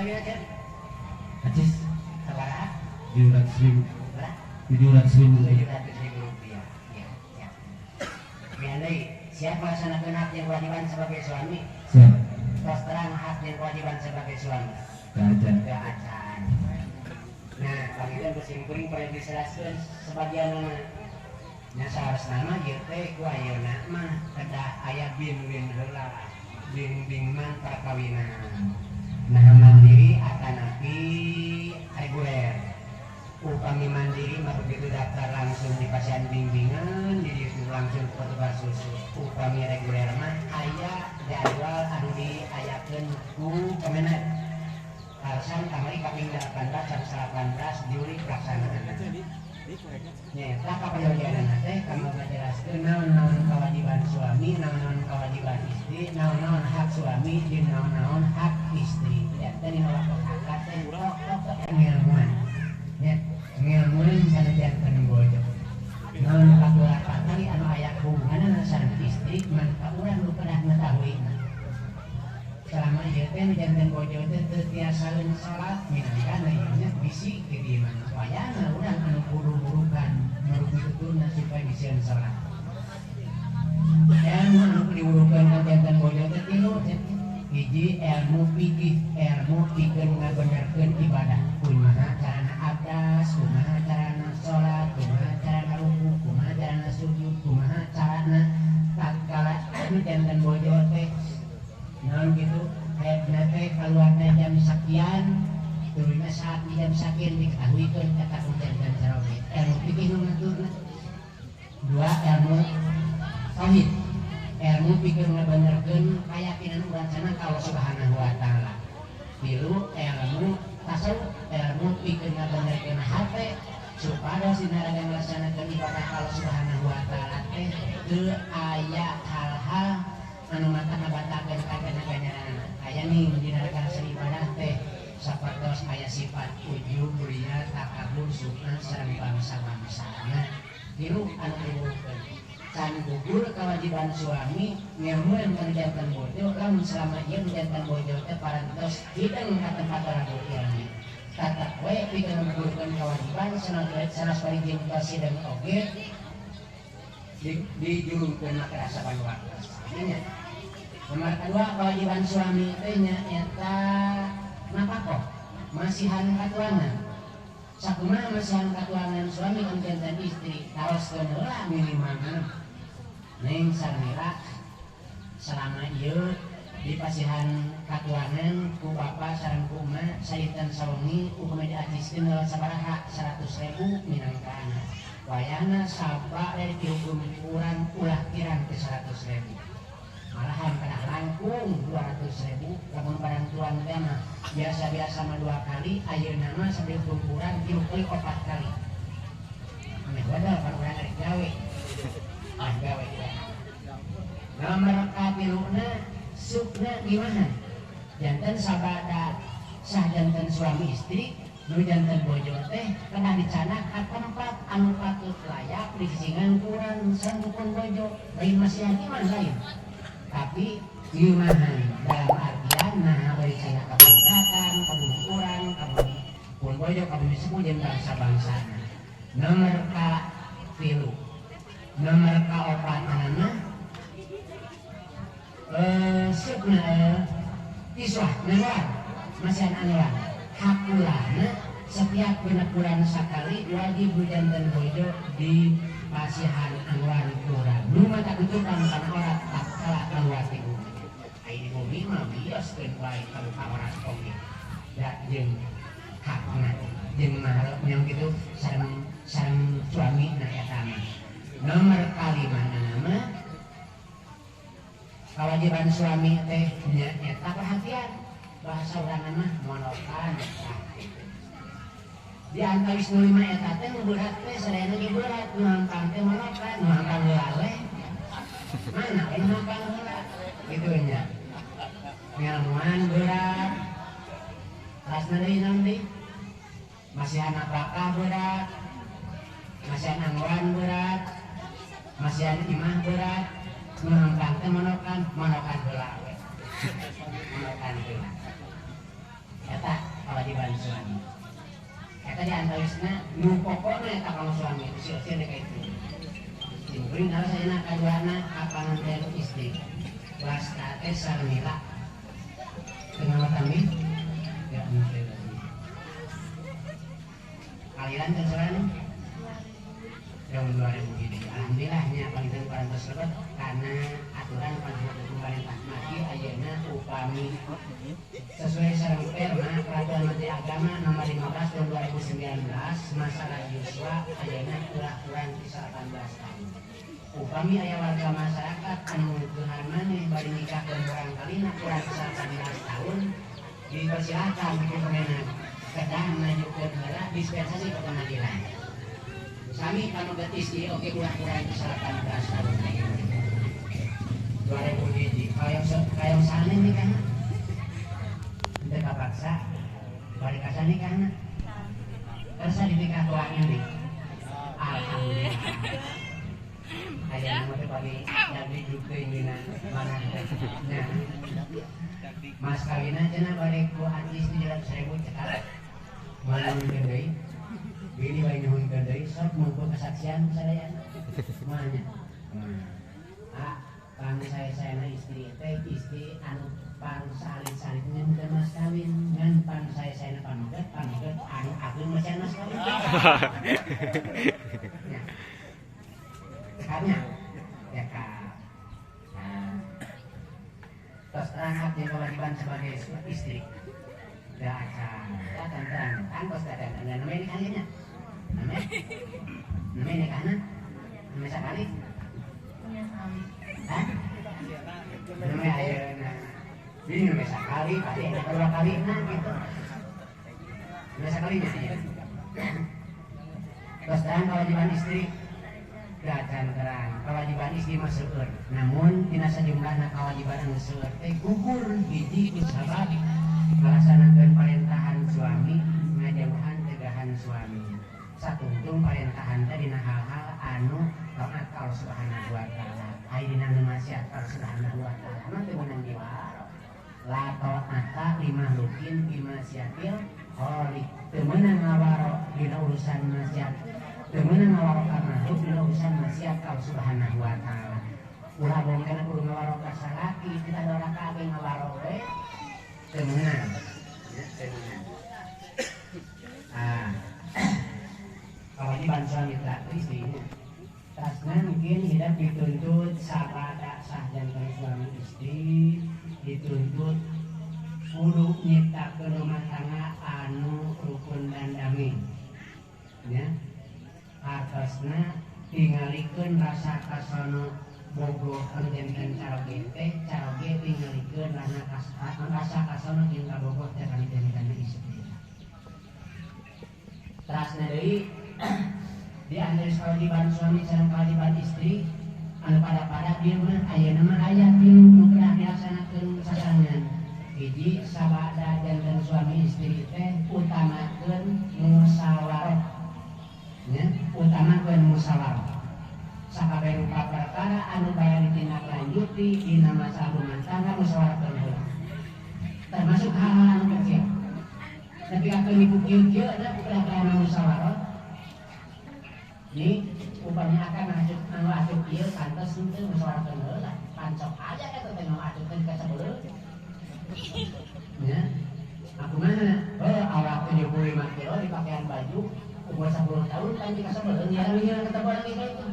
Kawin aja. Acis. Sabaraha? 700.000. Berapa? 700.000. 700.000 rupiah. Ya, ya. Ya, deui, siap melaksanakan hak yang kewajiban sebagai suami? Siap. Terus terang hak yang kewajiban sebagai suami. Acan. Teu acan. Nah, panginten kesimpulan perlu dijelaskeun sebagian nya saharusna mah ieu teh ku ayeuna mah kedah aya bin-bin heula, bimbingan perkawinan. Nah, mandiri atanapi reguler. Upami mandiri mah begitu daftar langsung di pasihan bimbingan, jadi itu langsung ke petugas khusus. Upami reguler mah aya jadwal anu diayakeun ku Kemenag. Alasan kamari kaping 18 jam 18 Juli pelaksanaan. Nyata kaperyogianana teh kanggo ngajelaskeun naon-naon kewajiban suami, naon-naon kewajiban istri, naon-naon hak suami jeung naon-naon hak istri. Janten dina waktu akad teh pokok ngilmuan. Nya, ngilmuan sanajan bojo. Naon patali anu aya hubunganna sareng istri maka urang nu kedah ngetahui. Selama ieu teh nu janten bojo teh teu tiasaeun salat minangkana ieu nya bisi di mana wayana urang anu buru-burukan nurut-nurutna supaya bisieun salat. Ilmu anu diwurukeun ka janten bojo teh tilu teh. Hiji ilmu fikih, ilmu pikeun ngabenerkeun ibadah. Kumaha carana abdas, kumaha carana salat, kumaha carana ruku, kumaha carana sujud, kumaha carana tatkala anu janten bojo teh naon gitu haidna teh kaluarna jam sekian turunna saat di jam sekian diketahuikeun eta ku janten saroge. Ilmu fikih nu ngaturna. Dua ilmu tauhid, ilmu pikeun ngabenerkeun keyakinan urang sana ka Allah Subhanahu wa taala. Tilu ilmu tasawuf, ilmu pikeun ngabenerkeun hate supados dina raga ngalaksanakeun ibadah ka Allah Subhanahu wa taala teh teu aya hal-hal anu mata ngabatakeun kana ganjaranna. Aya nih dina raga ibadah teh sapertos aya sifat ujub, riya, takabur, sukma sareng bangsa-bangsana. Tilu anu diwurukeun. Can gugur kewajiban suami ngilmuan kana janten bojo lamun selama ieu janten bojo teh parantos hideng ka tempat orang ilmi. Tatap we pikeun ngugurkeun kewajiban sanes parijin tos hideng oge dijulungkeun maka saban waktu. Nya. Nomor kedua kewajiban suami teh nya eta napakoh masihan katuangan. Sakumaha masihan katuangan suami kan janten istri taroskeun heula minimalna. Neng sarmira selama ieu dipasihan katuangan ku bapa sareng ku emak sainten sawengi upami diaciskeun lewat sabaraha 100.000 minangka anak. Wayahna saba dari dihukum kurang ulah kirang ke 100.000. Malahan kedah langkung 200.000 lamun barang tuang teh mah biasa-biasa mah 2 kali ayeuna mah sambil kumpulan 3 kali 4 kali. Aneh wadal pan urang rek gawe. Ah gawe ya. Nomor katiluna sukna gimana? Janten sabada sah janten suami istri nu janten bojo teh kedah dicanak ka tempat anu patut layak disisingan kurang sareng pun bojo lain masihan iman lain. Tapi gimana dalam artian nah bari dicanak ka kontrakan ka bumi urang ka bumi pun bojo ka bumi sepuh jeung bangsa-bangsana. Nomor ka tilu nomor ka opat anana sukna kiswah ngeluar masihan anuan hakulana setiap genep bulan sakali wajib janten bojo di pasihan anuan kurang nu mata tutupan kana orat tatkala keluar ti bumi. Ai di bumi mah bioskeun wae ka orat oge da jeung hakna jeung mahremnya kitu sareng sareng suami na eta mah. Nomor kalima nama kewajiban suami teh nya eta perhatian bahasa urang mah monokan. Di antawis nu lima eta teh nu berat teh sadayana ge berat nu hampang teh monokan nu hampang heula we mana we nu hampang heula kitu nya ngilmuan berat rasna deui naon deui masihan apakah berat masihan anggoran berat masihan imah berat nu hampang teh monokan monokan heula we monokan heula. Eta kewajiban suami. Eta di antawisna nu pokokna eta kalau suami itu sieun ka itu. Simkuring harus ayeuna kaduana kapanganten istri. Wasta teh Sarmila. Kenapa kami? Ya mungkin. Kalian terserah tahun 2000 ini. Alhamdulillahnya paling parantos lebet karena aturan pemerintah mati ayeuna upami sesuai sareng Perma Peraturan Menteri Agama Nomor 15 Tahun 2019 masalah yuswa ayeuna kurang ti 18 tahun. Upami aya warga masyarakat anu geuhan maneh bari nikahkeun urang kalina kurang 18 tahun dipersilakan ku kemenak kedah ngajukeun heula dispensasi ke pengadilan. Sami pameget istri oke kurang-kurang 18 tahun. 2000 hiji kayong sane nikahna. Teu kapaksa bari kasa nikahna. Kersa dinikah tuangnya nih. Alhamdulillah. Aya nu teh bari jadi juga dina mana teh. Nah. Mas kawina cenah bari ku artis 700.000 cekap. Moal nyuhunkeun deui. Bini bari nyuhunkeun deui sok mungkul kesaksian sadayana. Moal nya. Ah, pang saya-sayana istri teh istri anu pang salit-salitnya henteu mas kawin ngan pang saya-sayana pameget pameget anu ageung masihan mas kawin. Ya. Cekapnya ya kak. Nah, terus terang haknya kewajiban sebagai istri. Dah acan, dah terang, kan tos dah terang. Namanya nikahnya, namanya nikahnya, namanya sekali. Hah? Namanya ayeuna. Ini namanya sekali, pasti ada dua kali nah gitu. Namanya sekalinya ya. Terus terang kewajiban istri. Acan terang kewajiban istri mah seueur. Namun dina sajumlahna kewajiban anu seueur teh gugur hiji ku sabab ngalaksanakeun parentahan suami, ngajauhan tegahan suami. Satungtung parentahan teh dina hal-hal anu taat ka Allah Subhanahu wa taala. Ai dina nu maksiat ka Allah Subhanahu wa taala mah teu meunang diwaro. La ta'ata li makhlukin bi maksiatil khaliq. Teu meunang ngawaro dina urusan maksiat. Teu meunang ngawaro ka makhluk dina urusan maksiat ka Allah Subhanahu wa taala. Ulah bongkana kudu ngawaro ka salaki, kita dora ka ge ngawaro we. Teu meunang. Ya, teu meunang. Ah. Kewajiban suami tak istrinya. Tasna mungkin hidup dituntut sabada sah jantan suami istri dituntut kudu nyiptakeun rumah tangga anu rukun dan damai. Ya. Hartosna tingalikeun rasa kasono bogoh anu janten caroge teh caroge tingalikeun rasa kasono jeung kabogoh teh kami janten istri. Terasna deui di antara kewajiban suami sareng kewajiban istri anu pada-pada dieu mah ayeuna mah aya tilu nu kedah dilaksanakeun sasarengan. Hiji sabada janten suami istri teh utamakeun musyawarah. Ya, utamakeun musyawarah. Sakabeh rupa perkara anu bade ditindaklanjuti dina masalah rumah tangga musyawarahkeun heula. Termasuk hal-hal anu kecil. Tapi akan ibu kieu-kieu da ulah kana musyawarah. Ni upami akan asup anu asup ieu pantes henteu musyawarahkeun heula. Pancok aja eta teh nu asup teh kasabeuleuh. Ya. Aku mana? Oh, awak 75 kilo dipakaian baju umur 10 tahun kan dikasabeuleuh nyiar-nyiar ketemu orang itu.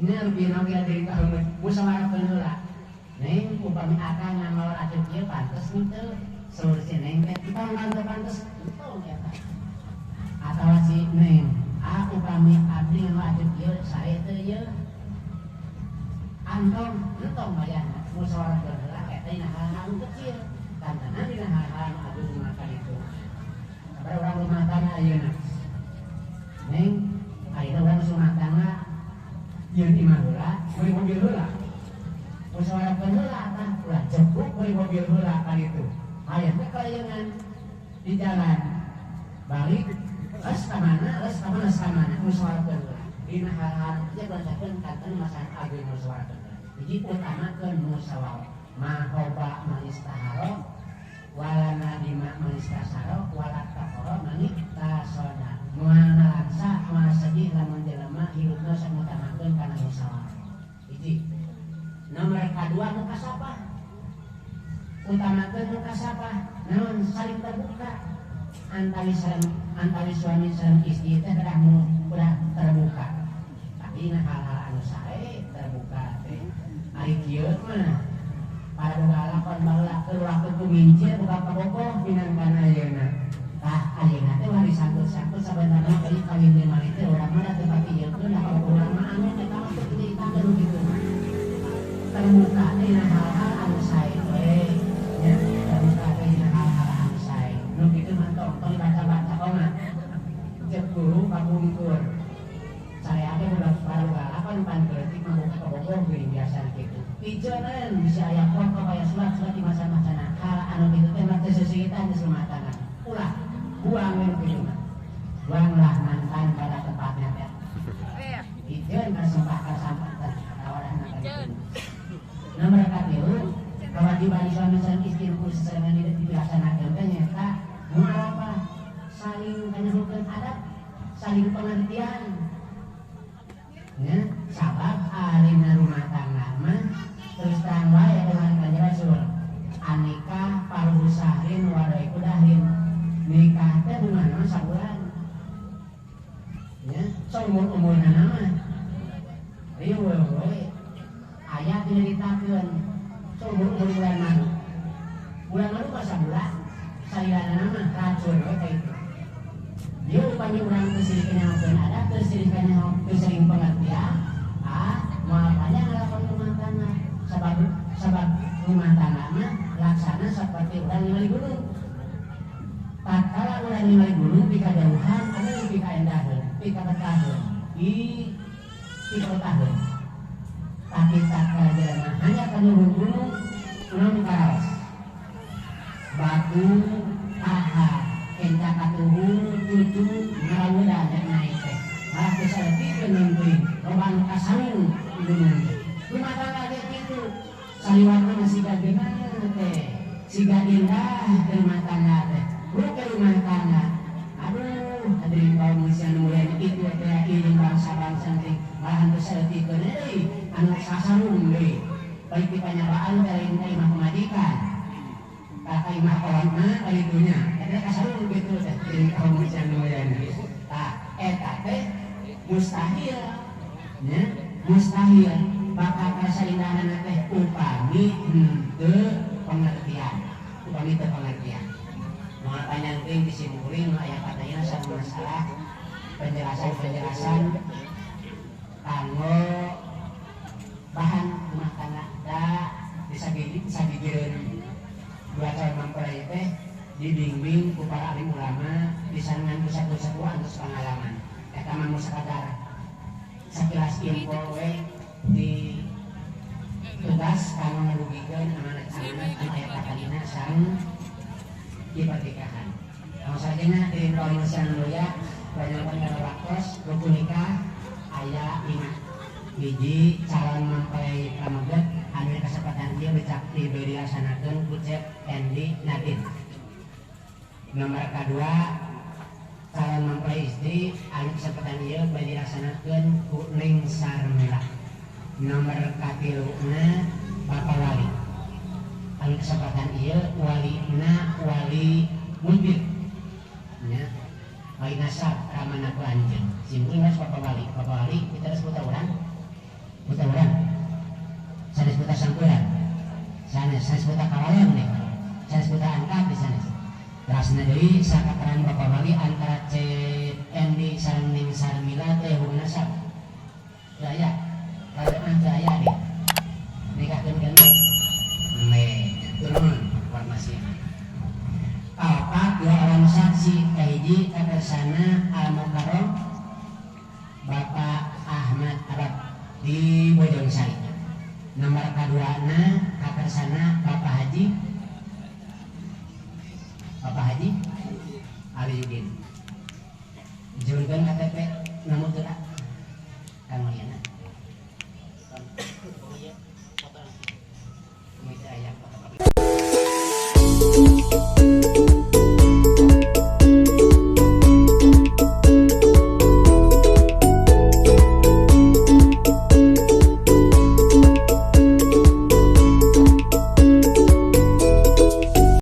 Nya lebih nawi dari tahun musyawarahkeun heula. Neng upami akan ngamal asup ieu pantes henteu. Solusi neng teh pantes henteu eta. Atawa si neng ah upami abdi nu asup ieu sae teu ieu. Antong entong bayarna musyawarah heula eta dina hal-hal anu kecil. Tantangan dina hal-hal anu agung makan itu. Sabar urang rumah tangga ayeuna. Neng ayeuna urang rumah tangga yeun imah heula, meuli mobil heula. Musyawarah heula tah ulah jebuk meuli mobil heula kan itu. Aya teh kalayangan di jalan balik les ka mana les ka mana les ka mana musyawarah heula. Dina hal-hal ieu bacakeun kanten masalah agung musyawarah heula. Hiji utamakeun musyawarah. Mahoba manistaharo Wala nadima manistasaro wala takoro manistasoda. Moal nalangsa moal sedih lamun jelema hirupna sok ngutamakeun kana musyawarah. Hiji. Nomor kadua mukasabah. Utamakeun mukasabah naon saling terbuka. Antawis suami sareng istri teh kedah ulah terbuka. Tapi na hal-hal anu sae terbuka teh. Ari kieu mah para boga lakon baheula keur waktu kumincir buka kabogoh minangkana ayeuna. Tah ayeuna teh ulah disangkut-sangkut sabenerna teh kawin jeung mali teh urang mah teu pati ieukeun da kabogoh urang mah anu eta mah teu diceritakeun nu kitu mah. Terbuka teh na hal-hal anu sae we nya, terbuka teh na hal-hal anu sae. Nu kitu mah tong dibaca-baca mah. Cek guru kapungkur. Saya teh ulah baruga lakon pan leutik mah buka kabogoh geuning biasa kitu. Pijeun bisa aya foto aya surat-surat di masa-masana. Hal anu kitu teh mah teu seusitan geus rumah tangga. Ulah buang we kitu mah. Buanglah mantan pada tempatnya teh. Pijeun kasempah kasampah teh tawaran kitu. Nomor katilu, kewajiban suami sareng istri khusus sarengan dilaksanakeun teh nyaeta muarafah, saling kanyahokeun adab, saling pengertian. Ya, sabab arina rumah tangga mah terus terang wae dengan Kanjeng Rasul. Anikah paruhu sahrin wa dahrin. Nikah teh bungana sabulan. Ya, saumur-umurna mah. Riweuh we. Aya diceritakeun saumur-umur bulan madu. Bulan madu mah sabulan, salilana mah racun we ka itu. Dia upami urang teu sirik kanyahokeun adat, teu sirik kanyaho, teu sering pengertian, moal panjang ngalakon rumah tangga. Sabab rumah tangga mah laksana seperti urang ningali gunung. Tatkala urang ningali gunung di kajauhan, anu di kaendaheun, di kabetaheun, di pitaheun. Tapi tatkala jelema hanya ka luhur gunung, urang karaos. Batu paha kenca katuhu cucu ngarawudan rek naik teh. Malah teu saeutik nungguin, loba anu kasarung di gunung teh. Rumah tangga ge kitu. Saliwatna mah siga geunah teh. Siga indah rumah tangga teh. Ruke rumah tangga. Aduh, hadirin kaum muslimin anu mulia itu teh ieu bangsa-bangsa teh malahan teu saeutik deui anu sasarung deui. Baik di panyabaan lain ka imah pamajikan. Ka imah kolotna kalitunya. Eta kasarung kitu teh hadirin kaum muslimin anu mulia. Tah eta teh mustahil nya, mustahil bakal kasaindahanna teh upami henteu pengertian. Upami teu pengertian. Moal panjang teuing disimpulin nu aya katanya sama masalah penjelasan-penjelasan kanggo bahan rumah tangga da disagigireun dua calon mempelai teh dibimbing ku para alim ulama disarengan ku saku-saku antos pengalaman. Eta mah nu sakadar sakilas info we di tugas kanggo ngarugikeun amanat-amanat anu aya katalina sareng di pernikahan. Langsung saja di kaum muslimin mulia banyak kana waktos rukun nikah aya 5 hiji calon mempelai pameget anu kesempatan ieu becak diberi dilaksanakeun ku Cep Endi Nadine. Nomor kadua calon mempelai istri anu kesempatan ieu bade dilaksanakeun ku Ning Sarmila. Nomor katiluna Bapak Wali anu kesempatan ieu walina wali mudbir nya wali nasab ramana ku anjeun. Simkuring geus Bapak Wali. Bapak Wali kita geus buta urang. Buta urang. Sanes buta sangkuran. Sanes sanes buta kawalen nih. Sanes buta angkat di sanes. Terasna deui sakateran Bapak Wali antara Endi sareng Ning Sarmila teh hubungan nasab. Teu aya. Rada teu aya deh. Nikahkeun keneh. Me, turun informasi. Kaopat dua orang saksi kahiji kakersana Al Mukarram Bapak Ahmad Arab di Bojongsari. Nomor kaduana kakersana Bapak Haji Bapak Haji Ali Yudin. Dijurkeun KTP namun teu Kang Mulyana. Aya.